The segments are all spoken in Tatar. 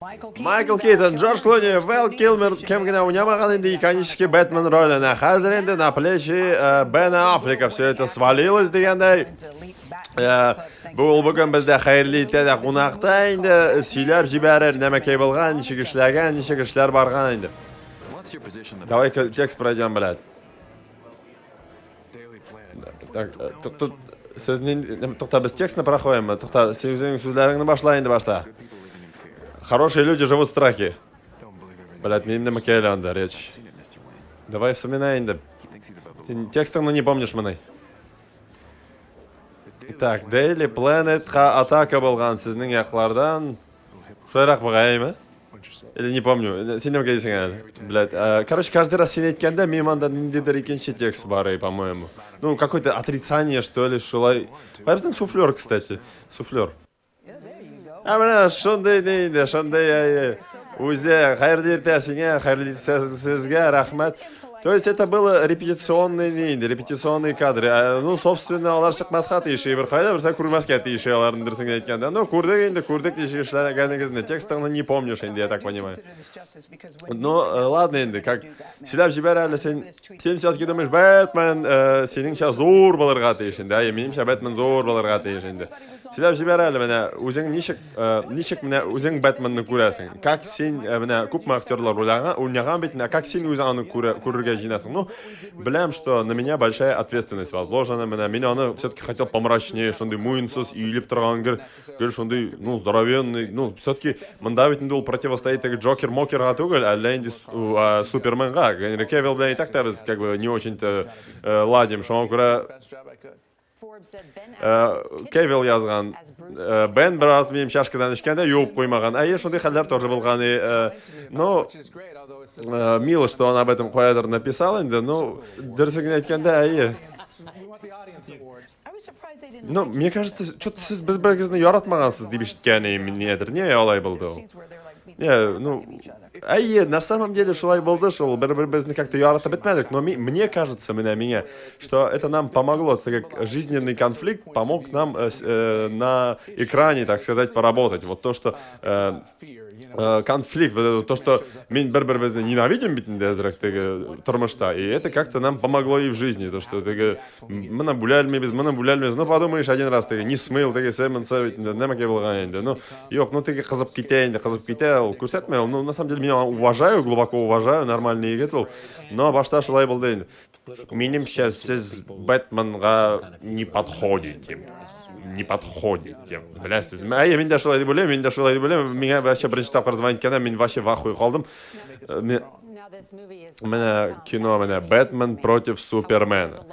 Майкл Китон, Джордж Клуни, Вэл Килмер, кем генә уйнамаган инде иконический Бэтмен роленә. Хәзер инде на плечи Бена Аффлека все это свалилось дигәндәй. Бу ул бүген бездә хәерле итә дә кунакта инде сөйләп җибәрер, нәмәкәй булган, ничек эшләгән, ничек эшләр барган инде. Давай-ка текст пройдем, блядь. Так, тут сез нинди, тукта, без текстны проходим, тукта, син үзеңнең сүзләреңне башла инде башта. Хорошие люди живут в страхе. Блядь, минем нәмәкәй анда речь. Давай вспоминай инде. Син текстыңны не помнишь моны. Так, Daily Planet-ка атака булган сезнең яклардан. Шулайрак бугаймы? Или не помню. Син нәмәкәй дисең әле? Блядь, короче, каждый раз син әйткәндә минем анда ниндидер икенче текст бар, по-моему. Ну, какое-то отрицание, что ли, шулай. Кая безнең суфлер, кстати? Суфлер. Ә менә шундый ни инде, шундый әй, үзе хәерле иртә сиңа, хәерле сезгә, рәхмәт. То есть это было репетиционный ни инде, репетиционные кадры. Ну, собственно, алар чыкмаска тиеш, бер кайда берсе күрмәскә тиеш аларны дөресен әйткәндә. Ну, күрдек инде, күрдек ничек эшләгәнегезне. Текстыңны не помнишь инде, я так понимаю. Ну, ладно инде, как сөйләп җибәр әле син. Син все-таки думаешь, Бэтмен синеңчә зур булырга тиеш инде. Әйе, минемчә Бэтмен зур булырга тиеш инде. Сөйләп җибәр әле менә үзең ничек ничек менә үзең Бэтменны күрәсең? Как син менә күпме актерлар уйнаган, уйнаган бит, менә как син үзең аны күрә, күрергә җыенасың? Ну, беләм, что на меня большая ответственность возложена. Менә мин аны все-таки хотел помрачнее, шундый муенсыз, иелеп торган гел, гел шундый, ну, здоровенный, ну, все-таки монда бит инде ул противостоит теге Джокер Мокерга түгел, әллә инде Суперменга. Генри Кевилл белән и так та без как бы не очень-то ладим. Шуңа күрә Кевилл язган. Бен бераз минем чашкадан эчкәндә юып куймаган. Әйе, шундый хәлләр тоже булган. Ну, мило, что он об этом каядыр написал инде. Ну, дөресен генә әйткәндә, әйе. Ну, мне кажется, что-то сез бер-берегезне яратмагансыз дип ишеткән идем, нидер. Не алай булды ул? Не, ну, әйе, на самом деле шулай булды шул, бер-беребезне как-то яратып бетмәдек, но мне кажется, менә миңа, что это нам помогло, так как жизненный конфликт помог нам на экране, так сказать, поработать. Вот то, что конфликт, вот это, то, что мин бер-беребезне ненавидим бит инде әзрәк теге тормышта, и это как-то нам помогло и в жизни, то, что теге моны бүләлмибез, моны бүләлмибез, ну подумаешь, один раз теге не смыл, теге сәмонса бит инде, нәмәкәй булган инде, ну, юк, ну теге кызып китә инде, кызып китә, ул күрсәтмә, ул, ну, на самом деле, мин аны уважаю, глубоко уважаю, нормальный егет ул, но башта шулай булды инде. Минемчә, сез Бэтменга не подходите. Не подходите. Беләсезме? Әйе, мин дә шулай дип уйлыйм, мин дә шулай дип уйлыйм. Миңа вообще беренче тапкыр звонить иткәндә, мин вообще в ахуе калдым. Менә кино, менә Бэтмен против Супермена.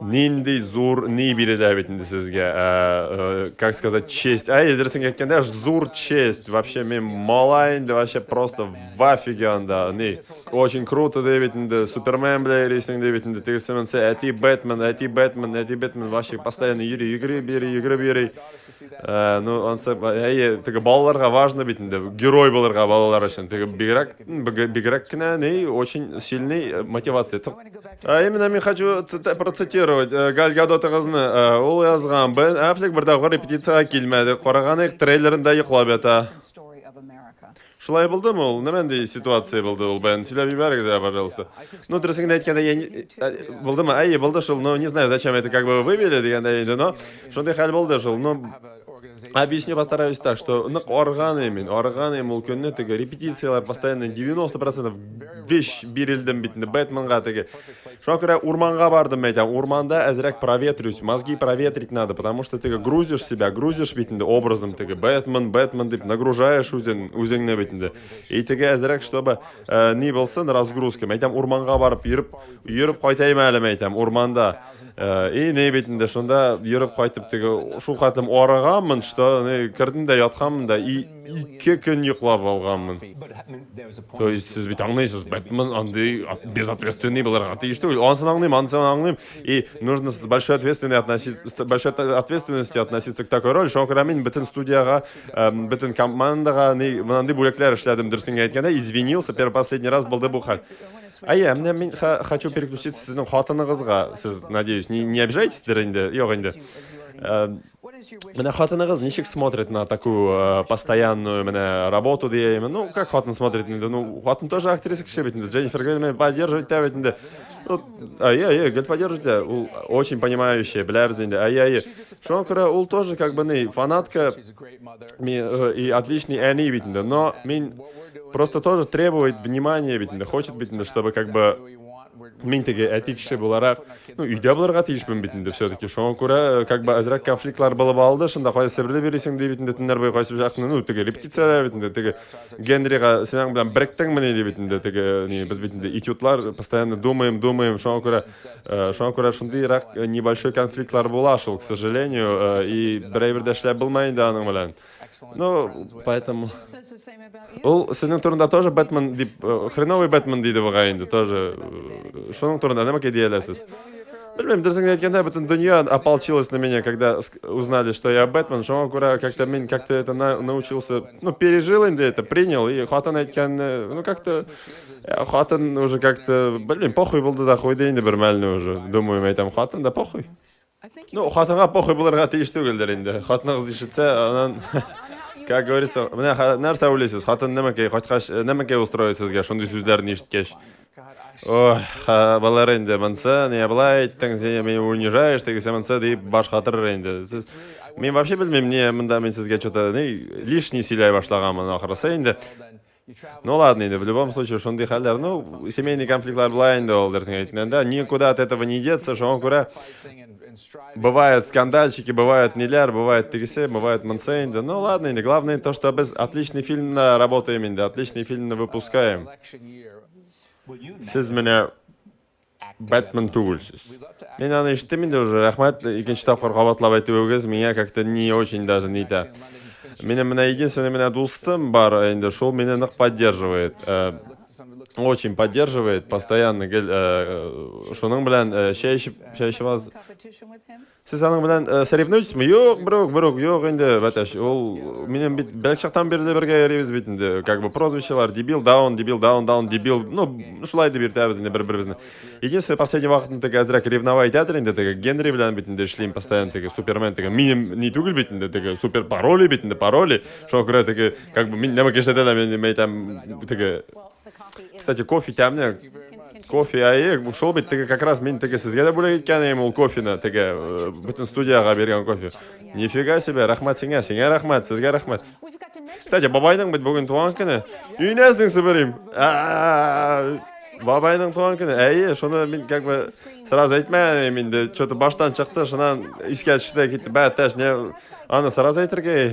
Нинди зур ни бирелә бит инде сезгә, как сказать, честь. Әй, дөресен әйткәндә, зур честь. Вообще мин малай инде, вообще просто в афиге анда. Ни, очень круто ди бит инде, Супермен белән йөрисең ди бит инде, тегесе монысы, әти Бэтмен, әти Бэтмен, әти Бэтмен, вообще постоянно йөри, йөгереп йөри, йөгереп йөри. Ну, ансы, әйе, теге балаларга важно бит инде, герой булырга балалар өчен. Теге бигрәк, бигрәк кенә, ни, очень сильный мотивация. А именно мин хочу процитировать Галь Гадотыгызны. Ул язган, Бен Аффлек бер тапкыр репетициягә килмәде. Караган идек, трейлерында йоклап ята. Шулай булдымы ул? Нинди ситуация булды ул, Бен? Сөйләп җибәрегез, пожалуйста. Ну, дөресен генә әйткәндә, я не... булдымы? Әйе, булды шул. Но не знаю, зачем это как бы вывели дигәндә инде, но шундый хәл булды шул. Ну, объясню постараюсь так, что нык арыган идем мин, арыган идем ул көнне, теге репетицияләр постоянно 90% вещь бирелдем бит инде Бэтменга теге. Шуңа күрә урманга бардым, әйтәм, урманда әзрәк проветрюсь, мозги проветрить надо, потому что теге грузишь себя, грузишь бит инде образом теге Бэтмен, Бэтмен дип нагружаешь үзен, үзеңне бит инде. И теге әзрәк, чтобы ни булсын, разгрузка. Әйтәм, урманга барып йөреп, йөреп кайтайм әле, әйтәм, урманда. И ни бит инде шунда йөреп кайтып теге шул хәтлем арыганмын, что ни кердем дә ятканмын да и 2 көн йоклап алганмын. То есть сез бит аңлыйсыз, Бэтмен андый безответственный булырга тиеш түгел. Анысын аңлыйм, анысын аңлыйм. И нужно с большой ответственностью относиться, с большой ответственностью относиться к такой роли. Шуңа күрә мин бөтен студиягә, бөтен командага ни мондый бүләкләр эшләдем, дөресен генә әйткәндә, извинился, первый последний раз булды бу хәл. Әйе, менә мин хочу переключиться сезнең хатыныгызга. Сез, надеюсь, не обижаетесь инде? Юк инде. Менә хатыныгыз ничек смотрит на такую постоянную менә работу дияйме? Ну, как хатын смотрит инде? Ну, хатын тоже актриса кеше бит инде. Дженнифер гел мине поддерживать итә бит инде. Ну, әйе, әйе, гел поддерживать итә. Ул очень понимающая, беләбез инде. Әйе, әйе. Шуңа күрә ул тоже как бы ни фанатка и отличный әни бит инде. Но мин просто тоже требует внимания бит инде. Хочет бит инде, чтобы как бы мин теге әти кеше буларак, ну, өйдә булырга тиешмен бит инде все-таки. Шуңа күрә, как бы әзрәк конфликтлар булып алды. Шунда кая себерелеп йөрисең ди бит инде төннәр буе кайсы якны, ну, теге репетициядә бит инде теге Генрига синең белән беректеңмени ди бит инде теге, ни, без бит инде этюдлар постоянно думаем, думаем. Шуңа күрә, шуңа күрә шундыйрак небольшой конфликтлар була шул, к сожалению, и бер әйбер дә эшләп булмый инде аның белән. Ну, поэтому... Ул сезнең турында тоже Бэтмен дип, хреновый Бэтмен диде бугай инде тоже. Шуның турында нәмә дияләсез? Белмим, дөресен әйткәндә, бөтен дөнья ополчилась на меня, когда узнали, что я Бэтмен. Шуңа күрә как-то мин как-то это научился, ну, пережил инде это, принял. И хатын әйткән, ну, как-то хатын уже как-то, белмим, похуй булды да куйды инде бер мәлне уже. Думаю, әйтәм, хатын да похуй. Ну, хатынга похуй булырга тиеш түгелдер инде. Хатыныгыз ишетсә, анан, как говорится, менә нәрсә уйлыйсыз? Хатын нәмәкәй кайткач, нәмәкәй устроит сезгә шундый сүзләрне ишеткәч? Ой, булыр инде монсы, не болай әйттең, син мине унижаешь, тегесе монсы дип баш катырыр инде. Сез мин вообще белмим, не монда мин сезгә что-то ни лишний сөйләй башлаганмын ахрысы инде. Ну ладно инде, в любом случае, шундый хәлләр, ну, семейный конфликтлар була инде ул, дөресен әйткәндә, никуда от этого не деться, шуңа күрә бывают скандальчики, бывают ниләр, бывает тегесе, бывает монсы инде. Ну ладно инде, главное то, что без отличный фильм работаем инде, отличный фильм выпускаем. Сез менә Бэтмен түгелсез. Мин аны ишеттем инде уже, рәхмәт, икенче тапкыр кабатлап әйтүегез миңа как-то не очень даже не итә. Минем менә единственный менә дустым бар инде, шул мине нык поддерживает. Очень поддерживает, постоянно гел шуның белән чәй эчеп, чәй эчеп аз. Сез аның белән соревнуетесме? Юк, берүк, берүк, юк инде, бәтәш. Ул минем бит бәләк чактан бирле бергә йөрибез бит инде. Как бы прозвищелар, дебил, даун, дебил, даун, даун, дебил. Ну, шулай дип йөртәбез инде бер-беребезне. Единственное, последний вакытны теге әзрәк ревновать итәдер инде теге Генри белән бит инде эшлим постоянно теге Супермен теге минем ни түгел бит инде теге супер пароли бит инде пароли. Шуңа күрә теге как бы мин нәмә эшләтә дә мин әйтәм теге. Кстати, кофе тәмле. Кофе, әйе, шул бит теге как раз мин теге сезгә дә бүләк иткән идем ул кофены, теге бөтен студиягә биргән кофе. Нифига себе, рәхмәт сиңа, сиңа рәхмәт, сезгә рәхмәт. Кстати, бабайның бит бүген туган көне. Өйнәснең себерим. Бабайның туган көне. Әйе, шуны мин как бы сразу әйтмәгән идем инде. Что-то баштан чыкты, шуннан искә төште китте. Бәтәш, не аны сразу әйтергә.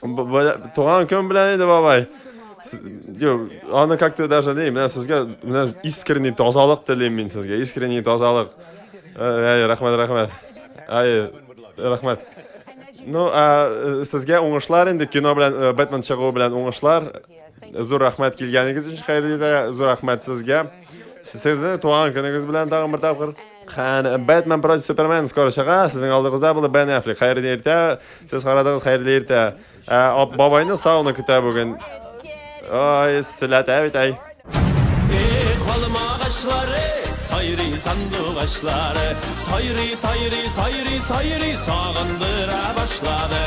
Туган көн белән инде, бабай. Юк, аны как-то даже не, менә сезгә менә искренний тазалык телим мин сезгә, искренний тазалык. Әй, рәхмәт, рәхмәт. Әй, рәхмәт. Ну, ә, сезгә уңышлар инде кино белән Бэтмен чыгуы белән уңышлар. Зур рәхмәт килгәнегез өчен, хәерле иртә, зур рәхмәт сезгә. Сезне туган көнегез белән тагын бер тапкыр. Һәм Бэтмен против Супермен скоро чыга. Сезнең алдыгызда булды Бен Аффлек. Хәерле иртә. Сез карадыгыз, хәерле иртә. Ә, бабайны сауна көтә бүген. Ой, сөләтә бит әй. Эх, алма агачлары, сайрый сандугачлары, сайрый, сайрый, сайрый, сайрый, сагындыра башлады.